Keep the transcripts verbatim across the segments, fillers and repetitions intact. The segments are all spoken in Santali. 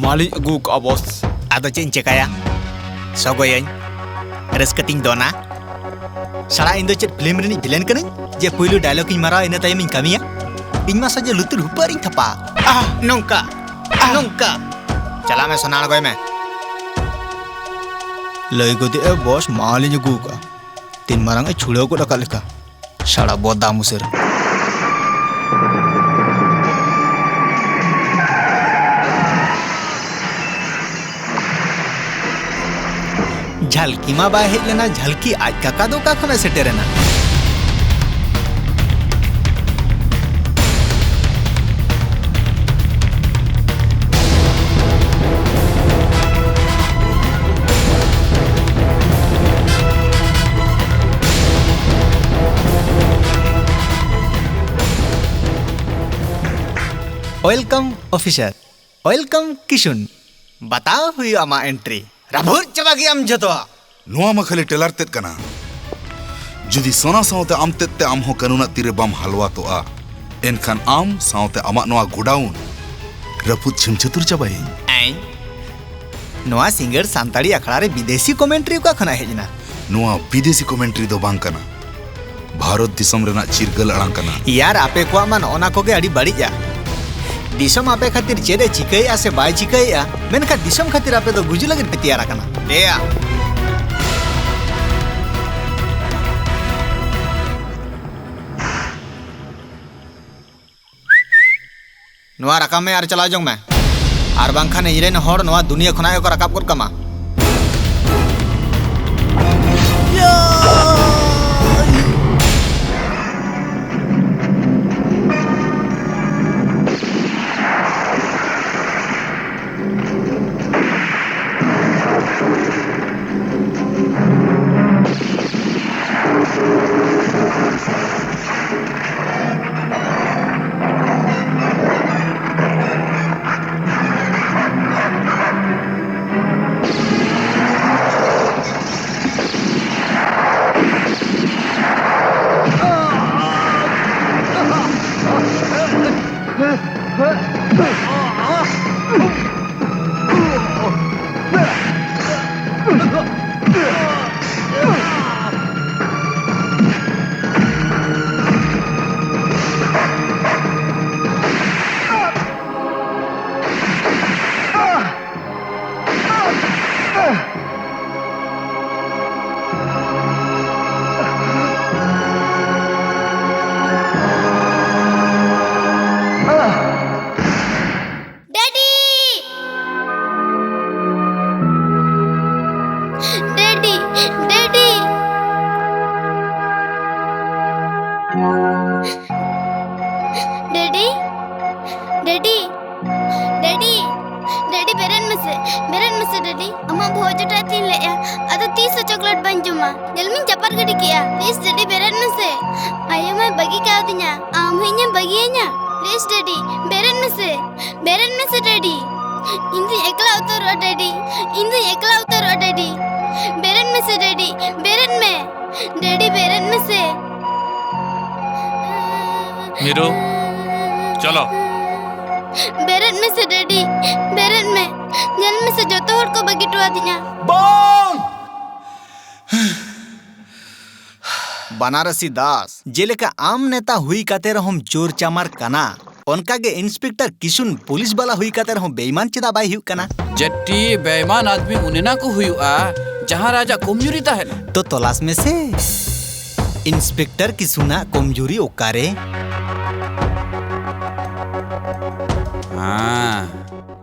ᱢᱟᱞᱤᱧ ᱟᱹᱜᱩ ᱠᱟᱜᱼᱟ, ᱵᱚᱥ᱾ ᱟᱫᱚ ᱪᱮᱫ ᱤᱧ ᱪᱮᱠᱟᱭᱟ? ᱥᱚᱜᱚᱭᱟᱹᱧ, ᱨᱟᱹᱥᱠᱟᱹ ᱛᱤᱧ ᱫᱚᱱᱟ᱾ ᱥᱟᱲᱟ, ᱤᱧ ᱫᱚ ᱪᱮᱫ ᱯᱷᱤᱞᱢ ᱨᱤᱱᱤᱡ ᱵᱷᱤᱞᱮᱱ ᱠᱟᱹᱱᱟᱹᱧ ᱡᱮ ᱯᱩᱭᱞᱩ ᱰᱟᱭᱞᱚᱜ ᱤᱧ ᱢᱟᱨᱟᱣᱟ, ᱤᱱᱟᱹ ᱛᱟᱭᱚᱢ ᱤᱧ ᱠᱟᱹᱢᱤᱭᱟ? ᱤᱧ ᱢᱟ ᱥᱟᱡᱮ ᱞᱩᱛᱩᱨ ᱦᱩᱯᱟᱹᱨ ᱤᱧ ᱛᱷᱟᱯᱟ᱾ ᱟᱦ, ᱱᱚᱝᱠᱟ, ᱟᱦ, ᱱᱚᱝᱠᱟ᱾ ᱪᱟᱞᱟᱜ ᱢᱮ, ᱥᱚᱱᱟ, ᱟᱬᱜᱚᱭ ᱢᱮ᱾ ᱞᱟᱹᱭ ᱜᱚᱫᱮᱜᱼᱟ, ᱵᱚᱥ, ᱢᱟᱞᱤᱧ ᱟᱹᱜᱩ ᱠᱟᱜᱼᱟ᱾ ᱛᱤᱱ ᱢᱟᱨᱟᱝ ᱮ ᱪᱷᱩᱲᱟᱹᱣ ᱜᱚᱫ ᱟᱠᱟᱫ ᱞᱮᱠᱟ᱾ ᱥᱟᱲᱟ ᱵᱚᱫᱟ ᱢᱩᱥᱟᱹᱨ᱾ ᱡᱷᱟᱞᱠᱤ ᱢᱟ ᱵᱟᱭ ᱦᱮᱡ ᱞᱮᱱᱟ, ᱡᱷᱟᱞᱠᱤ ᱟᱡ ᱠᱟᱠᱟ ᱫᱚ ᱚᱠᱟ ᱠᱷᱚᱱᱮ ᱥᱮᱴᱮᱨᱮᱱᱟ? Welcome, officer. Welcome, ᱠᱤᱥᱩᱱ᱾ ᱵᱟᱛᱟᱣ ᱦᱩᱭᱩᱜᱼᱟ ᱟᱢᱟᱜ entry᱾ ᱨᱟᱹᱯᱩᱫ ᱪᱟᱵᱟ ᱜᱮᱭᱟᱢ ᱡᱚᱛᱚᱣᱟᱜ᱾ ᱱᱚᱣᱟ ᱢᱟ ᱠᱷᱟᱹᱞᱤ trailer ᱛᱮᱫ ᱠᱟᱱᱟ᱾ ᱡᱩᱫᱤ ᱥᱚᱱᱟ ᱥᱟᱶᱛᱮ ᱟᱢ ᱛᱮᱫ ᱛᱮ ᱟᱢ ᱦᱚᱸ ᱠᱟᱹᱱᱩᱱᱟᱜ ᱛᱤᱨᱮ ᱵᱟᱢ ᱦᱟᱞᱣᱟᱛᱚᱜᱼᱟ, ᱮᱱᱠᱷᱟᱱ ᱟᱢ ᱥᱟᱶᱛᱮ ᱟᱢᱟᱜ ᱱᱚᱣᱟ ᱜᱳᱰᱟᱣᱩᱱ ᱨᱟᱹᱯᱩᱫ ᱪᱷᱤᱢᱪᱷᱟᱹᱛᱩᱨ ᱪᱟᱵᱟᱭᱟᱹᱧ᱾ ᱟᱭ᱾ ᱱᱚᱣᱟ ᱥᱤᱸᱜᱟᱹᱲ ᱥᱟᱱᱛᱟᱲᱤ ᱟᱠᱷᱲᱟ ᱨᱮ ᱵᱤᱫᱮᱥᱤ commentary ᱚᱠᱟ ᱠᱷᱚᱱᱟᱜ ᱦᱮᱡ ᱮᱱᱟ? ᱱᱚᱣᱟ ᱵᱤᱫᱮᱥᱤ commentary ᱫᱚ ᱵᱟᱝ ᱠᱟᱱᱟ, ᱵᱷᱟᱨᱚᱛ ᱫᱤᱥᱚᱢ ᱨᱮᱱᱟᱜ ᱪᱤᱨᱜᱟᱹᱞ ᱟᱲᱟᱝ ᱠᱟᱱᱟ᱾ ᱭᱟᱨ, ᱟᱯᱮ ᱠᱚᱣᱟᱜ ᱢᱟ ᱱᱚᱜᱼᱚ ᱱᱟ ᱠᱚᱜᱮ ᱟᱹᱰᱤ ᱵᱟᱹᱲᱤᱡᱼᱟ᱾ ᱫᱤᱥᱚᱢ ᱟᱯᱮ ᱠᱷᱟᱹᱛᱤᱨ ᱪᱮᱫ ᱮ ᱪᱤᱠᱟᱹᱭᱮᱫᱼᱟ ᱥᱮ ᱵᱟᱭ ᱪᱤᱠᱟᱹᱭᱮᱫᱼᱟ, ᱢᱮᱱᱠᱷᱟᱱ ᱫᱤᱥᱚᱢ ᱠᱷᱟᱹᱛᱤᱨ ᱟᱯᱮ ᱫᱚ ᱜᱩᱡᱩᱜ ᱞᱟᱹᱜᱤᱫ ᱯᱮ ᱛᱮᱭᱟᱨ ᱟᱠᱟᱱᱟ᱾ ᱮᱭᱟ᱾ ᱱᱚᱣᱟ ᱨᱟᱠᱟᱵ ᱢᱮ ᱟᱨ ᱪᱟᱞᱟᱣ ᱡᱚᱝ ᱢᱮ, ᱟᱨ ᱵᱟᱝᱠᱷᱟᱱ ᱤᱧᱨᱮᱱ ᱦᱚᱲ ᱱᱚᱣᱟ ᱫᱩᱱᱤᱭᱟᱹ ᱠᱷᱚᱱᱟᱜ ᱜᱮᱠᱚ ᱨᱟᱠᱟᱵ ᱜᱚᱫ ᱠᱟᱢᱟ᱾ ᱞᱟᱹᱭᱮᱜᱼᱟ, ᱟᱫᱚ ᱛᱤᱥ ᱦᱚᱸ ᱪᱚᱠᱞᱮᱴ ᱵᱟᱹᱧ ᱡᱚᱢᱟ᱾ ᱧᱮᱞ ᱢᱤᱧ ᱪᱟᱯᱟᱫ ᱜᱤᱰᱤ ᱠᱮᱜᱼᱟ᱾ ᱯᱞᱤᱡ ᱰᱮᱰᱤ, ᱵᱮᱨᱮᱫ ᱢᱮᱥᱮ᱾ ᱟᱭᱳ ᱢᱟᱭ ᱵᱟᱹᱜᱤ ᱠᱟᱣᱫᱤᱧᱟ, ᱟᱢ ᱦᱚᱸ ᱤᱧᱮᱢ ᱵᱟᱹᱜᱤᱭᱟᱹᱧᱟ? ᱯᱞᱤᱡ ᱰᱮᱰᱤ, ᱵᱮᱨᱮᱫ ᱢᱮᱥᱮ᱾ ᱵᱮᱨᱮᱫ ᱢᱮᱥᱮ ᱰᱮᱰᱤ᱾ ᱤᱧ ᱫᱩᱧ ᱮᱠᱞᱟ ᱩᱛᱟᱹᱨᱚᱜᱼᱟ ᱰᱮᱰᱤ᱾ ᱤᱧ ᱫᱩᱧ ᱮᱠᱞᱟ ᱩᱛᱟᱹᱨᱚᱜᱼᱟ ᱰᱮᱰᱤ᱾ ᱵᱮᱨᱮᱫ ᱢᱮᱥᱮ ᱰᱮᱰᱤ, ᱵᱮᱨᱮᱫ ᱢᱮ᱾ ᱰᱮᱰᱤ, ᱵᱮᱨᱮᱫ ᱢᱮᱥᱮ᱾ ᱢᱤᱨᱩ, ᱪᱚᱞᱚ᱾ ᱵᱮᱨᱮᱫ ᱢᱮᱥᱮ ᱰᱮᱰᱤ, ᱵᱮᱨᱮᱫ ᱢᱮ᱾ ᱧᱮᱞ ᱢᱮᱥᱮ, ᱡᱚᱛᱚ ᱦᱚᱲ ᱠᱚ ᱵᱟᱹᱜᱤ ᱦᱚᱴᱚᱣᱟᱫᱤᱧᱟ᱾ ᱵᱟᱝ! ᱵᱟᱱᱟᱨᱚᱥᱤ ᱫᱟᱥ, ᱡᱮᱞᱮᱠᱟ ᱟᱢ ᱱᱮᱛᱟ ᱦᱩᱭ ᱠᱟᱛᱮ ᱨᱮᱦᱚᱸᱢ ᱪᱳᱨ ᱪᱟᱢᱟᱨ ᱠᱟᱱᱟ, ᱚᱱᱠᱟ ᱜᱮ ᱤᱱᱥᱯᱮᱠᱴᱚᱨ ᱠᱤᱥᱩᱱ ᱯᱩᱞᱤᱥ ᱵᱟᱞᱟ ᱦᱩᱭ ᱠᱟᱛᱮ ᱨᱮᱦᱚᱸ ᱵᱮᱭᱢᱟᱱ ᱪᱮᱫᱟᱜ ᱵᱟᱭ ᱦᱩᱭᱩᱜ ᱠᱟᱱᱟ? ᱡᱮᱴᱴᱤ, ᱵᱮᱭᱢᱟᱱ ᱟᱫᱢᱤ ᱩᱱᱮᱱᱟ ᱠᱚ ᱦᱩᱭᱩᱜᱼᱟ, ᱡᱟᱦᱟᱸ ᱨᱮ ᱟᱡᱟᱜ ᱠᱚᱢᱡᱩᱨᱤ ᱛᱟᱦᱮᱱᱟ᱾ ᱛᱚ ᱛᱚᱞᱟᱥ ᱢᱮᱥᱮ, ᱤᱱᱥᱯᱮᱠᱴᱚᱨ ᱠᱤᱥᱩᱱᱟᱜ ᱠᱚᱢᱡᱩᱨᱤ ᱚᱠᱟᱨᱮ? ᱦᱮᱸ᱾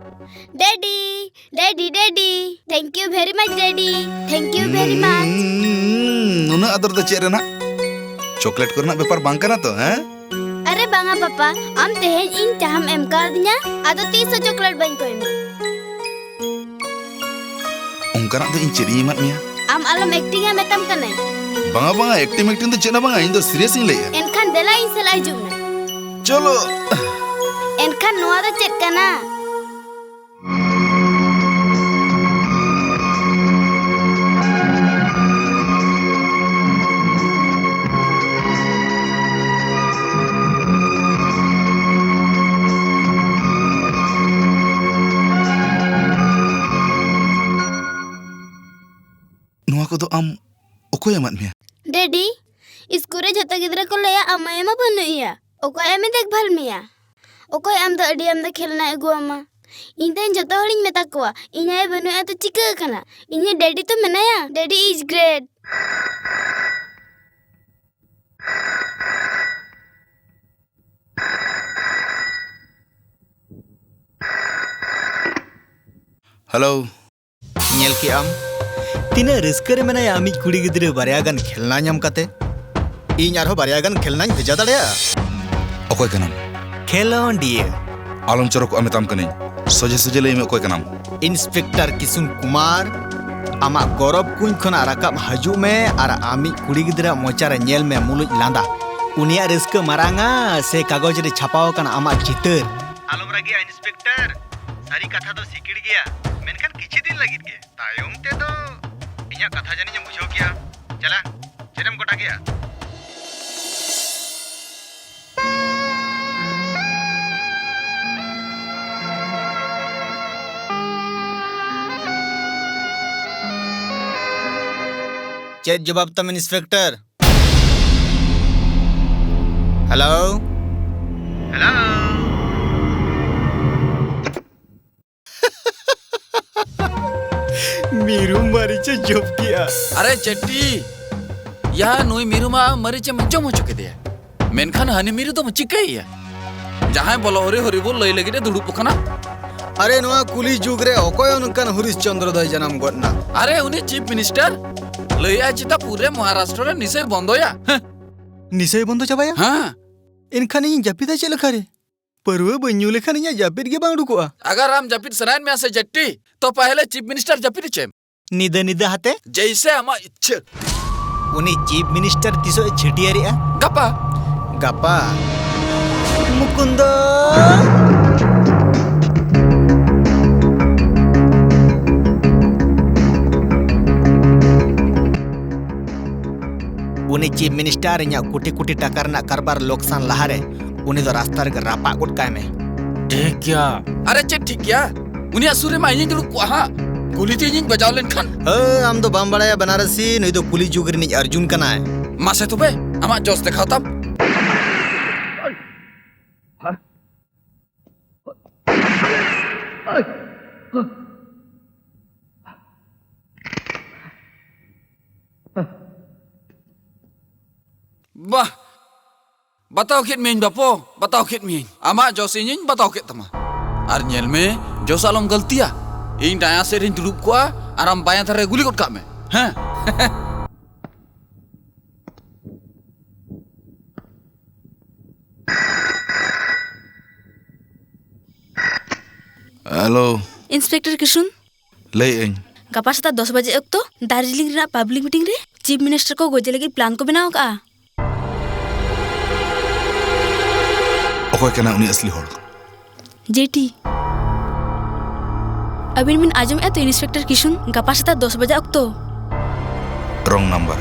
ᱰᱮᱰᱤ, ᱰᱮᱰᱤ, ᱰᱮᱰᱤ, thank you very much ᱰᱮᱰᱤ, thank you very much᱾ ᱦᱩᱸ, ᱱᱩᱱᱟᱹᱜ ᱟᱫᱚᱨ ᱫᱚ ᱪᱮᱫ ᱨᱮᱱᱟᱜ? ᱪᱚᱠᱞᱮᱴ ᱠᱚᱨᱮᱱᱟᱜ ᱵᱮᱯᱟᱨ ᱵᱟᱝ ᱠᱟᱱᱟ ᱛᱚ, ᱦᱮᱸ? ᱟᱨᱮ ᱵᱟᱝᱟ ᱯᱟᱯᱟ, ᱟᱢ ᱛᱮᱦᱮᱧ ᱤᱧ ᱪᱟᱦᱟᱢ ᱮᱢ ᱠᱟᱣᱫᱤᱧᱟ, ᱟᱫᱚ ᱛᱤᱥ ᱦᱚᱸ ᱪᱚᱠᱞᱮᱴ ᱵᱟᱹᱧ ᱠᱚᱭ ᱢᱮᱭᱟ᱾ ᱚᱱᱠᱟᱱᱟᱜ ᱫᱚ ᱤᱧ ᱪᱮᱫ ᱤᱧ ᱮᱢᱟᱫ ᱢᱮᱭᱟ? ᱟᱢ ᱟᱞᱚᱢ ᱮᱠᱴᱤᱝᱟ ᱢᱮᱛᱟᱢ ᱠᱟᱹᱱᱟᱹᱧ᱾ ᱵᱟᱝᱟ, ᱵᱟᱝᱟ, ᱮᱠᱴᱤᱝ ᱢᱮᱠᱴᱤᱝ ᱫᱚ ᱪᱮᱫ ᱦᱚᱸ ᱵᱟᱝᱟ, ᱤᱧ ᱫᱚ ᱥᱤᱨᱤᱭᱟᱥ ᱤᱧ ᱞᱟᱹᱭᱮᱜᱼᱟ᱾ ᱮᱱᱠᱷᱟᱱ ᱫᱮᱞᱟ ᱤᱧ ᱥᱟᱞᱟᱜ ᱦᱤᱡᱩᱜ ᱢᱮ᱾ ᱪᱚᱞᱚ᱾ ᱮᱱᱠᱷᱟᱱ ᱱᱚᱣᱟ ᱫᱚ ᱪᱮᱫ ᱠᱟᱱᱟ? ᱱᱚᱣᱟ ᱠᱚᱫᱚ ᱟᱢ ᱚᱠᱚᱭ ᱮᱢᱟᱫ ᱢᱮᱭᱟ? ᱰᱮᱰᱤ, ᱤᱥᱠᱩᱞ ᱨᱮ ᱡᱷᱚᱛᱚ ᱜᱤᱫᱽᱨᱟᱹ ᱠᱚ ᱞᱟᱹᱭᱟ ᱟᱢ ᱟᱭᱳ ᱢᱟ ᱵᱟᱹᱱᱩᱜ ᱮᱭᱟ᱾ ᱚᱠᱚᱭ ᱟᱢᱮ ᱫᱮᱠᱷᱵᱷᱟᱞ ᱢᱮᱭᱟ? ᱚᱠᱚᱭ ᱟᱢ ᱫᱚ ᱟᱹᱰᱤ ᱟᱢᱫᱟ ᱠᱷᱮᱞᱱᱟᱭ ᱟᱹᱜᱩ ᱟᱢᱟ? ᱤᱧ ᱛᱮᱦᱮᱧ ᱡᱷᱚᱛᱚ ᱦᱚᱲᱤᱧ ᱢᱮᱛᱟ ᱠᱚᱣᱟ, ᱤᱧ ᱟᱭᱳ ᱵᱟᱹᱱᱩᱜᱼᱟ ᱛᱚ ᱪᱤᱠᱟᱹ ᱟᱠᱟᱱᱟ? ᱤᱧᱤᱡ ᱰᱮᱰᱤ ᱛᱚ ᱢᱮᱱᱟᱭᱟ, ᱰᱮᱰᱤ is great᱾ ᱦᱮᱞᱳ᱾ ᱧᱮᱞ ᱠᱮᱜ ᱟᱢ? ᱛᱤᱱᱟᱹᱜ ᱨᱟᱹᱥᱠᱟᱹ ᱨᱮ ᱢᱮᱱᱟᱭᱟ ᱟᱢᱤᱡ ᱠᱩᱲᱤ ᱜᱤᱫᱽᱨᱟᱹ ᱵᱟᱨᱭᱟ ᱜᱟᱱ ᱠᱷᱮᱞᱱᱟ ᱧᱟᱢ ᱠᱟᱛᱮ᱾ ᱤᱧ ᱟᱨᱦᱚᱸ ᱵᱟᱨᱭᱟ ᱜᱟᱱ ᱠᱷᱮᱞᱱᱟᱧ ᱵᱷᱮᱡᱟ ᱫᱟᱲᱮᱭᱟᱜᱼᱟ? ᱚᱠᱚᱭ ᱠᱟᱱᱟᱢ? ᱠᱷᱮᱞᱳᱸᱰᱤᱭᱟᱹ᱾ ᱟᱞᱚᱢ ᱪᱚᱨᱚᱠᱚᱜᱼᱟ, ᱢᱮᱛᱟᱢ ᱠᱟᱹᱱᱟᱹᱧ᱾ ᱥᱚᱡᱷᱮ ᱥᱚᱡᱷᱮ ᱞᱟᱹᱭ ᱢᱮ, ᱚᱠᱚᱭ ᱠᱟᱱᱟᱢ? ᱤᱱᱥᱯᱮᱠᱴᱚᱨ ᱠᱤᱥᱩᱱ ᱠᱩᱢᱟᱨ᱾ ᱟᱢᱟᱜ ᱜᱚᱨᱚᱵ ᱠᱩᱧ ᱠᱷᱚᱱᱟᱜ ᱨᱟᱠᱟᱵ ᱦᱤᱡᱩᱜ ᱢᱮ ᱟᱨ ᱟᱢᱤᱡ ᱠᱩᱲᱤ ᱜᱤᱫᱽᱨᱟᱹ ᱢᱚᱪᱟ ᱨᱮ ᱧᱮᱞ ᱢᱮ ᱢᱩᱞᱩᱡ ᱞᱟᱸᱫᱟ᱾ ᱩᱱᱤᱭᱟᱜ ᱨᱟᱹᱥᱠᱟᱹ ᱢᱟᱨᱟᱝᱟ ᱥᱮ ᱠᱟᱜᱚᱡᱽ ᱨᱮ ᱪᱷᱟᱯᱟᱣ ᱟᱠᱟᱱ ᱟᱢᱟᱜ ᱪᱤᱛᱟᱹᱨ? ᱟᱞᱚᱢ ᱨᱟᱹᱜᱤᱜᱼᱟ ᱤᱱᱥᱯᱮᱠᱴᱚᱨ, ᱥᱟᱹᱨᱤ ᱠᱟᱛᱷᱟ ᱫᱚ ᱥᱤᱠᱤᱲ ᱜᱮᱭᱟ, ᱢᱮᱱᱠᱷᱟᱱ ᱠᱤᱪᱷᱤ ᱫᱤᱱ ᱞᱟᱹᱜᱤᱫ ᱜᱮ᱾ ᱛᱟᱭᱚᱢ ᱛᱮᱫᱚ ᱤᱧᱟᱜ ᱠᱟᱛᱷᱟ ᱡᱟᱹᱱᱤᱡ ᱮᱢ ᱵᱩᱡᱷᱟᱹᱣ ᱠᱮᱭᱟ᱾ ᱪᱟᱞᱟ, ᱪᱮᱫ ᱮᱢ ᱜᱚᱴᱟ ᱠᱮᱜᱼᱟ? ᱪᱮᱫ ᱡᱚᱵᱟᱵ ᱛᱟᱢ, ᱤᱱᱥᱯᱮᱠᱴᱚᱨ? ᱦᱮᱞᱳ? ᱦᱮᱞᱳ? ᱢᱤᱨᱩ ᱢᱟᱹᱨᱤᱪᱮ ᱡᱚᱢ ᱠᱮᱜᱼᱟ᱾ ᱟᱨᱮ ᱪᱮᱴᱴᱤ, ᱭᱟ, ᱱᱩᱭ ᱢᱤᱨᱩ ᱢᱟ ᱢᱟᱹᱨᱤᱪᱮ ᱡᱚᱢ ᱦᱚᱪᱚ ᱠᱮᱫᱮᱭᱟ, ᱢᱮᱱᱠᱷᱟᱱ ᱦᱟᱹᱱᱤ ᱢᱤᱨᱩ ᱫᱚᱢ ᱪᱤᱠᱟᱹᱭᱮᱭᱟ? ᱡᱟᱦᱟᱸᱭ ᱵᱚᱞᱚ ᱦᱚᱨᱤ ᱦᱚᱨᱤ ᱵᱚᱞ ᱞᱟᱹᱭ ᱞᱟᱹᱜᱤᱫ ᱮ ᱫᱩᱲᱩᱵ ᱟᱠᱟᱱᱟ᱾ ᱟᱨᱮ, ᱱᱚᱣᱟ ᱠᱩᱞᱤ ᱡᱩᱜᱽ ᱨᱮ ᱚᱠᱚᱭ ᱚᱱᱠᱟᱱ ᱦᱚᱨᱤᱥ ᱪᱚᱱᱫᱨᱚ ᱫᱚᱭ ᱡᱟᱱᱟᱢ ᱜᱚᱫ ᱱᱟ? ᱟᱨᱮ, ᱩᱱᱤ ᱪᱤᱯ ᱢᱤᱱᱤᱥᱴᱟᱨ ᱞᱟᱹᱭᱮᱜᱼᱟᱭ ᱪᱮᱛᱟ ᱯᱩᱨᱟᱹ ᱢᱚᱦᱟᱨᱟᱥᱴᱨᱚ ᱨᱮ ᱱᱤᱥᱟᱹᱭ ᱵᱚᱱᱫᱚᱭᱟ᱾ ᱦᱮᱸ᱾ ᱱᱤᱥᱟᱹᱭ ᱵᱚᱱᱫᱚ ᱪᱟᱵᱟᱭᱟ? ᱦᱮᱸ᱾ ᱮᱱᱠᱷᱟᱱ ᱤᱧ ᱡᱟᱹᱯᱤᱫᱟ ᱪᱮᱫ ᱞᱮᱠᱟᱨᱮ? ᱯᱟᱹᱨᱣᱟᱹ ᱵᱟᱹᱧ ᱧᱩ ᱞᱮᱠᱷᱟᱱ ᱤᱧᱟᱜ ᱡᱟᱹᱯᱤᱫ ᱜᱮ ᱵᱟᱝ ᱩᱰᱩᱠᱚᱜᱼᱟ᱾ ᱟᱜᱟᱨ ᱟᱢ ᱡᱟᱹᱯᱤᱫ ᱥᱟᱱᱟᱭᱮᱫ ᱢᱮᱭᱟ ᱥᱮ ᱡᱮᱴᱴᱤ, ᱛᱚ ᱯᱟᱦᱞᱮ ᱪᱤᱯ ᱢᱤᱱᱤᱥᱴᱟᱨ ᱡᱟᱹᱯᱤᱫ ᱦᱚᱪᱚᱭᱮᱢ᱾ ᱧᱤᱫᱟᱹ ᱧᱤᱫᱟᱹ ᱦᱟᱛᱮ? ᱡᱮᱭᱥᱮ ᱟᱢᱟᱜ ᱤᱪᱪᱷᱟᱹ᱾ ᱩᱱᱤ ᱪᱤᱯ ᱢᱤᱱᱤᱥᱴᱟᱨ ᱛᱤᱥᱚᱜ ᱮ ᱪᱷᱟᱹᱴᱭᱟᱹᱨᱮᱜᱼᱟ? ᱜᱟᱯᱟ᱾ ᱜᱟᱯᱟ? ᱢᱩᱠᱩᱱᱫᱚ! ᱩᱱᱤ ᱪᱤᱯ ᱢᱤᱱᱤᱥᱴᱟᱨ ᱤᱧᱟᱜ ᱠᱳᱴᱤ ᱠᱳᱴᱤ ᱴᱟᱠᱟ ᱨᱮᱱᱟᱜ ᱠᱟᱨᱵᱟᱨ ᱞᱚᱠᱥᱟᱱ ᱞᱟᱦᱟᱨᱮ ᱩᱱᱤ ᱫᱚ ᱨᱟᱥᱛᱟ ᱨᱮᱜᱮ ᱨᱟᱯᱟᱜ ᱜᱚᱫ ᱠᱟᱭ ᱢᱮ᱾ ᱴᱷᱤᱠ ᱜᱮᱭᱟ᱾ ᱟᱨᱮ ᱪᱮᱫ ᱴᱷᱤᱠ ᱜᱮᱭᱟ? ᱩᱱᱤᱭᱟᱜ ᱥᱩᱨ ᱨᱮᱢᱟ ᱤᱧᱤᱧ ᱫᱩᱲᱩᱵ ᱠᱚᱜᱼᱟ ᱦᱟᱸᱜ᱾ ᱜᱩᱞᱤ ᱛᱮ ᱤᱧᱤᱧ ᱵᱟᱡᱟᱣ ᱞᱮᱱᱠᱷᱟᱱ? ᱦᱟᱹ, ᱟᱢ ᱫᱚ ᱵᱟᱢ ᱵᱟᱲᱟᱭᱟ ᱵᱟᱱᱟᱨᱥᱤ, ᱱᱩᱭ ᱫᱚ ᱠᱩᱞᱤ ᱡᱩᱜᱽ ᱨᱤᱱᱤᱡ ᱟᱨᱡᱩᱱ ᱠᱟᱱᱟᱭ᱾ ᱢᱟᱥᱮ ᱛᱚᱵᱮ, ᱟᱢᱟᱜ ᱡᱚᱥ ᱫᱮᱠᱷᱟᱣ ᱛᱟᱢ᱾ ᱵᱟᱦ, ᱵᱟᱛᱟᱣ ᱠᱮᱫ ᱢᱤᱭᱟᱹᱧ ᱵᱟᱯᱚ, ᱵᱟᱛᱟᱣ ᱠᱮᱫ ᱢᱤᱭᱟᱹᱧ᱾ ᱟᱢᱟᱜ ᱡᱚᱥ ᱤᱧᱤᱧ ᱵᱟᱛᱟᱣ ᱠᱮᱫ ᱛᱟᱢᱟ᱾ ᱟᱨ ᱧᱮᱞ ᱢᱮ, ᱡᱚᱥ ᱟᱞᱚᱢ ᱜᱟᱹᱞᱛᱤᱭᱟ᱾ ᱤᱧ ᱰᱟᱭᱟ ᱥᱮᱫ ᱨᱤᱧ ᱫᱩᱲᱩᱵ ᱠᱚᱜᱼᱟ ᱟᱨ ᱟᱢ ᱵᱟᱭᱟ ᱫᱷᱟᱨᱮ ᱜᱩᱞᱤ ᱜᱚᱫ ᱠᱟᱜ ᱢᱮ᱾ ᱦᱮᱸ᱾ ᱦᱮᱞᱳ᱾ ᱤᱱᱥᱯᱮᱠᱴᱚᱨ ᱠᱤᱥᱩᱱ? ᱞᱟᱹᱭᱮᱫ ᱟᱹᱧ, ᱜᱟᱯᱟ ᱥᱮᱛᱟᱜ ᱫᱚᱥ ᱵᱟᱡᱮ ᱚᱠᱛᱚ ᱫᱟᱨᱡᱤᱞᱤᱝ ᱨᱮᱱᱟᱜ ᱯᱟᱵᱽᱞᱤᱠ ᱢᱤᱴᱤᱝ ᱨᱮ ᱪᱤᱯ ᱢᱤᱱᱤᱥᱴᱟᱨ ᱠᱚ ᱜᱚᱡᱮ ᱞᱟᱹᱜᱤᱫ ᱯᱞᱟᱱ ᱠᱚ ᱵᱮᱱᱟᱣ ᱟᱠᱟᱫᱼᱟ᱾ ᱚᱠᱚᱭ ᱠᱟᱱᱟ ᱩᱱᱤ ᱟᱥᱞᱤ ᱦᱚᱲ? ᱡᱮᱴᱤ᱾ ᱟᱹᱵᱤᱱ ᱵᱤᱱ ᱟᱸᱡᱚᱢᱮᱫᱼᱟ ᱛᱚ, ᱤᱱᱥᱯᱮᱠᱴᱚᱨ ᱠᱤᱥᱩᱱ? ᱜᱟᱯᱟ ᱥᱮᱛᱟᱜ ᱫᱚᱥ ᱵᱟᱡᱟ ᱚᱠᱛᱚ᱾ ᱨᱚᱝ ᱱᱟᱢᱵᱟᱨ᱾